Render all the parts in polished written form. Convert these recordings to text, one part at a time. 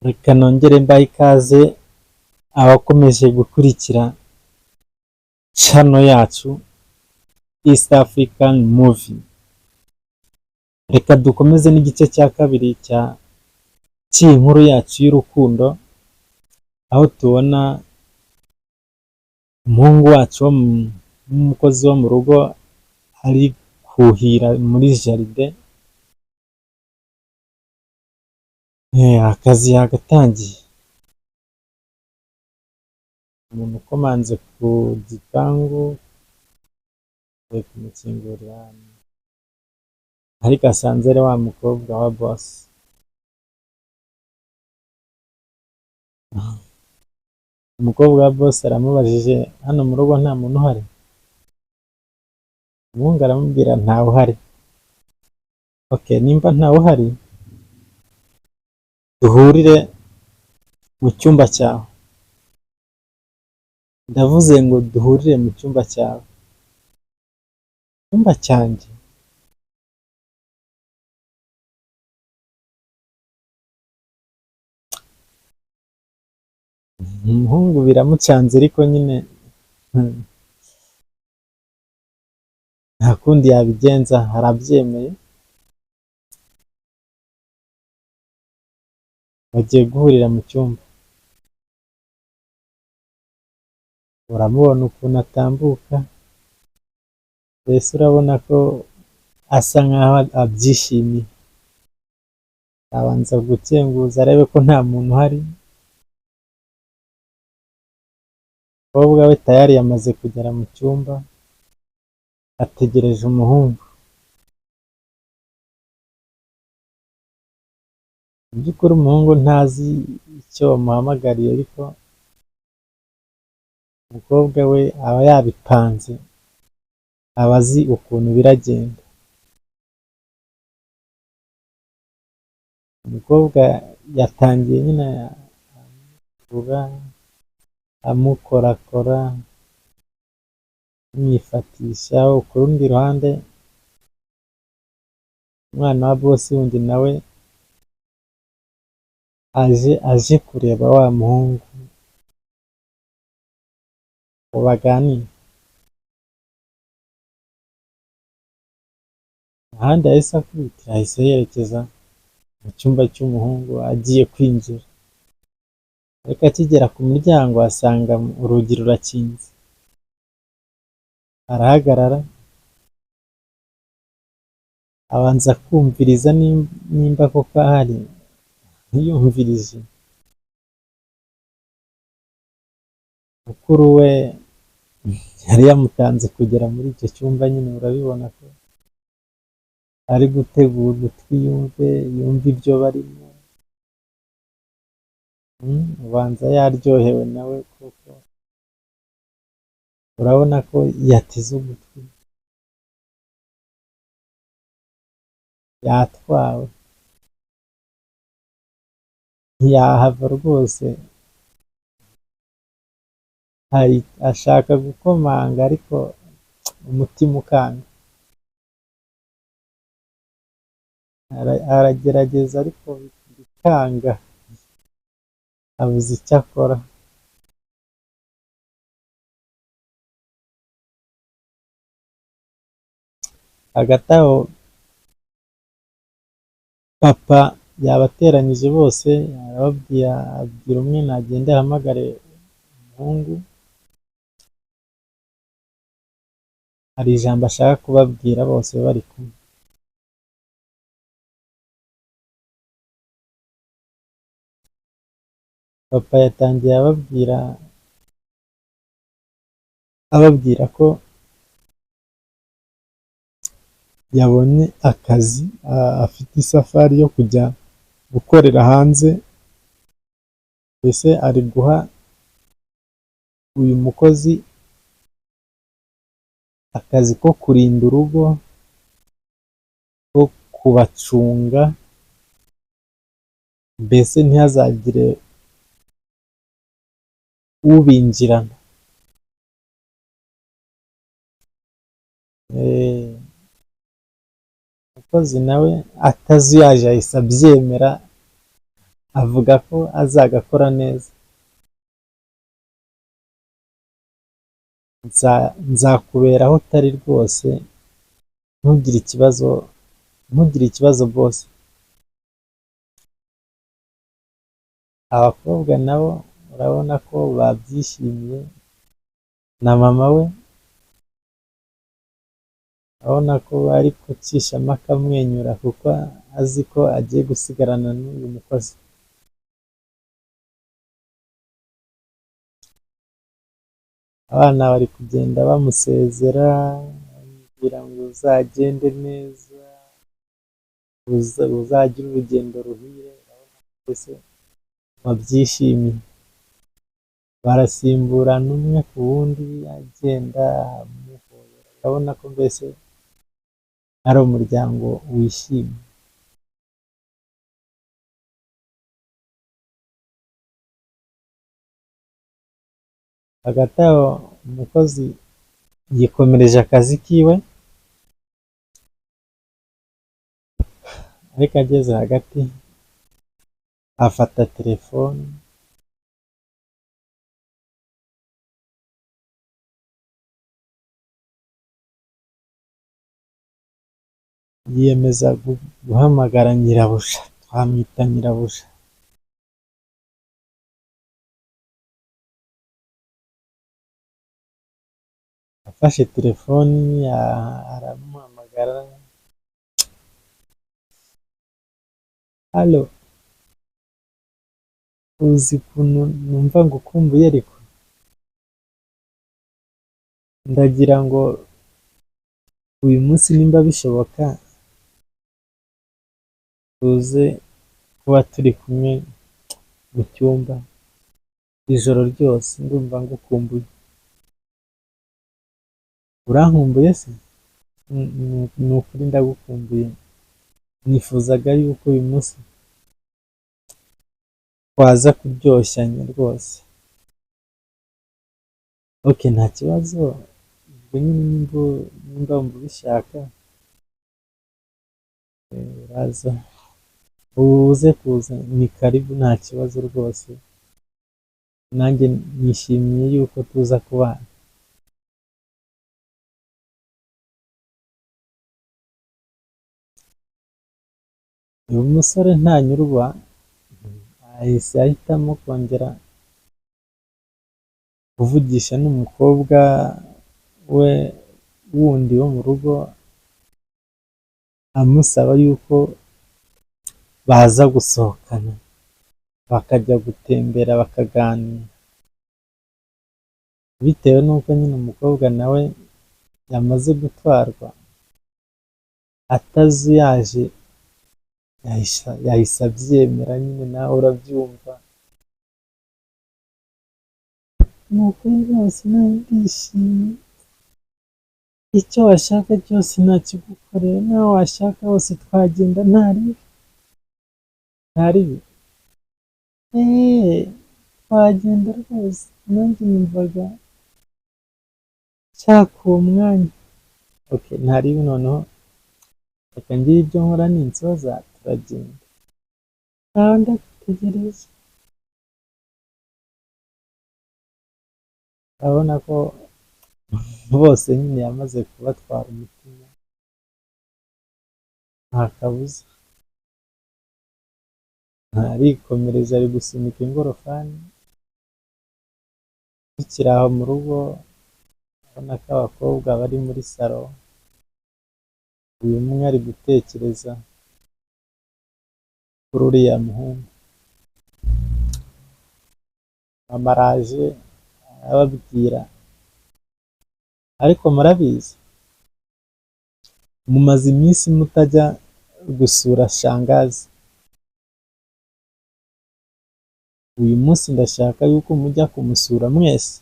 Reka nongere mbahe ikaze abakomeje gukurikira channel yacu East African Movie. Reka dukomeze n'igice cya kabiri cya cy'iyi nkuru yacu y'urukundo, aho tubona umuhungu wacu w'umukozi wo mu rugo ari kuhira muri jardin, akazi yagatangiye. Umuntu ukomanze ku gipangu agiye kumukingurira, ariko asanze ari wa mukobwa wa boss. Umukobwa wa boss aramubajije: "Hano mu rugo nta muntu uhari?" Umuhungu aramubwira: "Ntawe uhari." "Okay, nimba ntawe uhari, duhurire mu cyumba cyawe." "Ndavuze ngo duhurire mu cyumba cyawe." "Icyumba cyanjye?" Umuhungu biramucanze, ariko nyine nta kundi yabigenza, arabyemeye. Bagiye guhurira mu cyumba. Uramubona ukuntu atambuka, mbese urabona ko asa nkaho abyishimiye. Arabanza gukenguza arebe ko nta muntu uhari. Umukobwa we tayari yamaze kugera mu cyumba, ategereje umuhungu. Mu by'ukuri umuhungu ntazi icyo bamuhamagariye, ariko umukobwa we aba yabipanze, aba azi ukuntu biragenda. Umukobwa yatangiye nyine amukurura, amukorakora, amwifatisha. Ku rundi ruhande, umwana wa boss wundi nawe aje kureba wa muhungu ngo baganire. Ahandi yahise akubitira, yahise yerekeza mu cyumba cy'umuhungu agiye kwinjira, ariko akigera ku muryango asanga urugi rurakinze. Arahagarara, abanza kumviriza nimba koko ahari. Yumvirije, mukuru we yari yamutanze kugera muri icyo cyumba nyine, urabibona ko ari gutegura ugutwi yumve ibyo barimo. Ubanza yaryohewe nawe, kuko urabona ko yateze ugutwi, yatwawe, ntiyahava rwose. Ashaka gukomanga ariko umutima ukanga. Aragerageza ariko bikanga, abuze icyo akora. Hagati aho papa yabateranyije bose, arababwira, abwira umwe nagende ahamagare umuhungu, hari ijambo ashaka kubabwira bose bari kumwe. Papa yatangiye ababwira ko yabonye akazi, afite isafari yo kujya gukorera hanze, mbese ari guha uyu mukozi akazi ko kurinda urugo, ko kubacunga, mbese ntihazagire ubinjirana. Umukozi nawe atazuyaje ahise abyemera. Avuga ko azagakora neza. Nzakubera aho utari rwose, ntugire ikibazo, ntugire ikibazo boss. Abakobwa nabo urabona ko babyishimiye, na mama we urabona ko bari gucishamo akamwenyura kuko azi ko agiye gusigarana n'uyu mukozi. Abana bari kugenda bamusezera, bamubwira ngo uzagende neza, uzagire urugendo ruhire, urabona ko mbese babyishimiye. Barasimburana umwe ku wundi agenda amuhobera, urabona ko mbese ari umuryango wishimye. Hagati aho umukozi yikomereje akazi kiwe, ariko ageze hagati afata telefone, yiyemeza guhamagara nyirabuja, twamwita nyirabuja. Afashe telefoni aramuhamagara, alo, uzi ukuntu numva ngukumbuye ariko? Ndagira ngo uyu munsi nimba bishoboka tuze kuba turi kumwe mu cyumba ijoro ryose, ndumva ngukumbuye. Urankumbuye se? Ni ukuri ndagukumbuye, nifuzaga yuko uyu munsi twaza kuryoshanya rwose. Ok, nta kibazo, ubwo nyine nimba wumva ubishaka, uraza uze kuza, ni karibu nta kibazo rwose, nanjye nishimiye yuko tuza kubana. Uyu musore ntanyurwa, ahise ahitamo kongera kuvugisha n'umukobwa we wundi wo mu rugo, amusaba yuko baza gusohokana bakajya gutembera bakaganira, bitewe n'uko nyine umukobwa nawe yamaze gutwarwa atazuyaje, yahise abyemera nyine, nawe urabyumva. Ni ukuri rwose nawe ndishimye, icyo washaka cyose nakigukorera, n'aho washaka hose twagenda nta ribi, nta ribi. Twagenda rwose, nanjye numvaga nshaka uwo mwanya. Ok, nta ribi noneho, reka ngire ibyo nkora ninsoza turagenda. Sawa ndagutegereje. Urabona ko bose nyine yamaze kubatwara umutima, nta kabuza. Arikomereza ari gusunika ingorofani, tukiri aho mu rugo urabona ko abakobwa bari muri salo, uyu umwe ari gutekereza kuri uriya muhungu. Mama araje arababwira, ariko murabizi mumaze iminsi mutajya gusura shangazi, uyu munsi ndashaka yuko mujya kumusura mwese.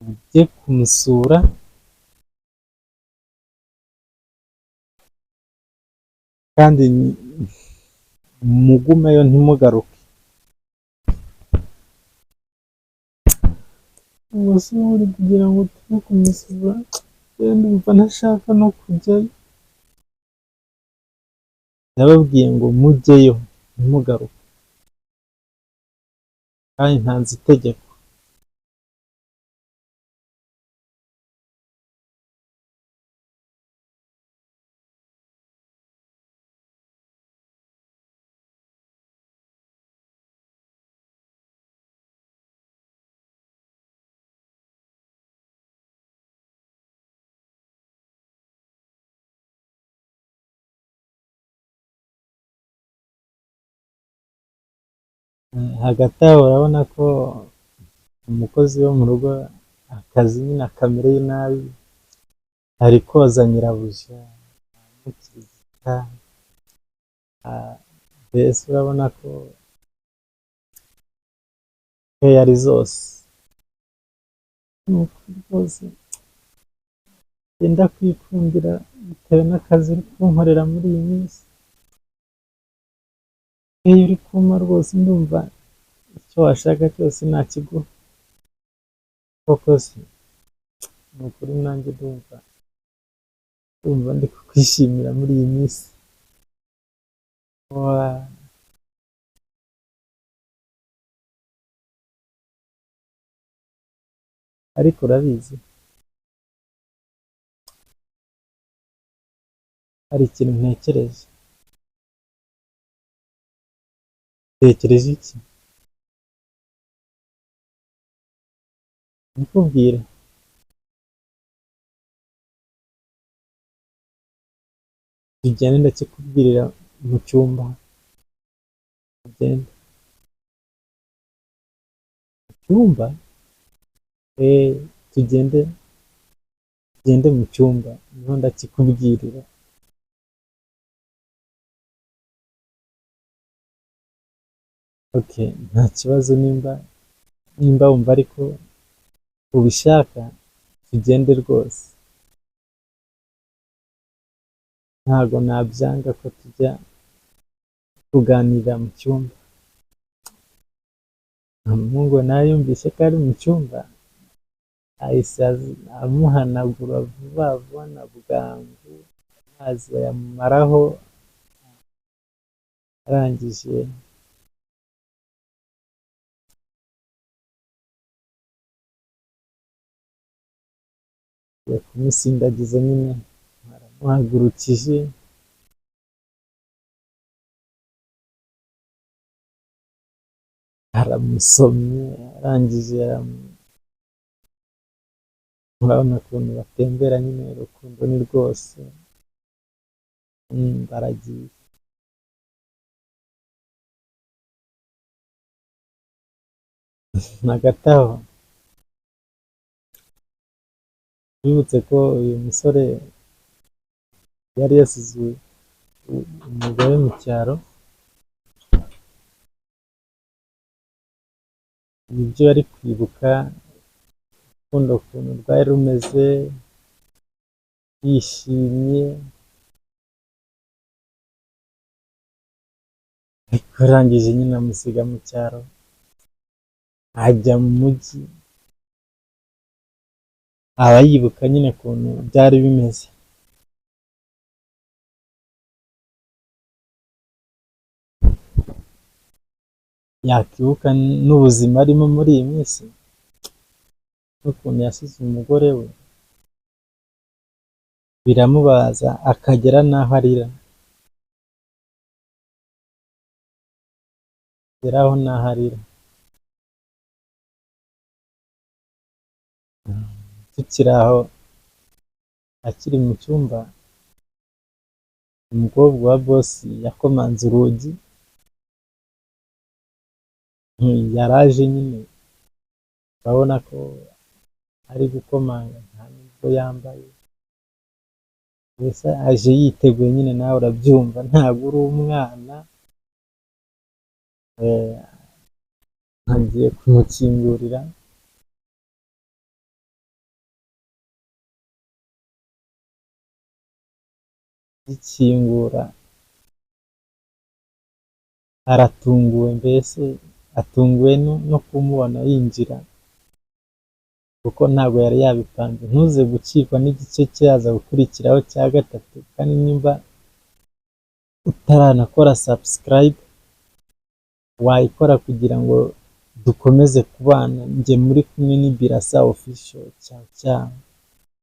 Mujye kumusura kandi mugumeyo ntimugaruke. Ubuse uri kugira ngo tujye kumusura, ndumva ntashaka no kujyayo. Ndababwiye ngo mujyeyo ntimugaruke, kandi ntanze itegeko. Hagati aho urabona ko umukozi wo mu rugo akazi nyine akamereye nabi, ari koza nyirabuja, amukirigita, mbese urabona ko keya ari zose. Ni ukuri rwose njye ndakwikundira bitewe n'akazi uri kunkorera muri iyi minsi, keya uri kumpa rwose ndumva icyo washaka cyose nakiguha. Koko se ni ukuri nanjye ndumva ndi kukwishimira muri iyi minsi. Ariko urabizi hari ikintu ntekereje. Utekereje iki? Ndikubwire. Tujyane ndakikubwirira mu cyumba. Tugende. Mu cyumba? Tugende, tugende mu cyumba niho ndakikubwirira. Okay, nta kibazo nimba wumva ariko ubishaka tugende rwose. Ntago nabyanga ko tujya kuganirira mu cyumba. Umuhungu nawe yumvise ko ari mu cyumba, ahise amuhanagura vuba vuba na bwangu, amazi bayamumaraho, arangije agiye kumusindagiza nyine, aramuhagurukije. Aramusomye, arangije urabona ukuntu batembera nyine, urukundo ni rwose, baragiye. Hagati aho bibutse ko uyu musore yari yasize umugore mu cyaro, nibyo yari kwibuka, urukundo ukuntu rwari rumeze, yishimye, ariko arangije nyine amusiga mu cyaro, ajya mu mujyi, aba yibuka nyine ukuntu byari bimeze. Yakibuka n'ubuzima arimo muri iyi minsi, n'ukuntu yasize umugore we, biramubaza akagera n'aho arira. Ageraho n'aho arira. Tukiri aho akiri mu cyumba, umukobwa wa bosi yakomanze urugi, yaraje nyine, urabona ko ari gukomanga nta nubwo yambaye, mbese aje yiteguye nyine, nawe urabyumva ntabwo uri umwana, agiye kumukingurira, agikingura aratunguwe, mbese atunguwe no kumubona yinjira, kuko ntabwo yari yabipanze. Ntuze gucikwa n'igice kiraza gukurikiraho cya gatatu, kandi nimba Utaranakora subscribe wayikora kugira ngo dukomeze kubana. Njye muri kumwe ni Birasa Official. Ciao ciao.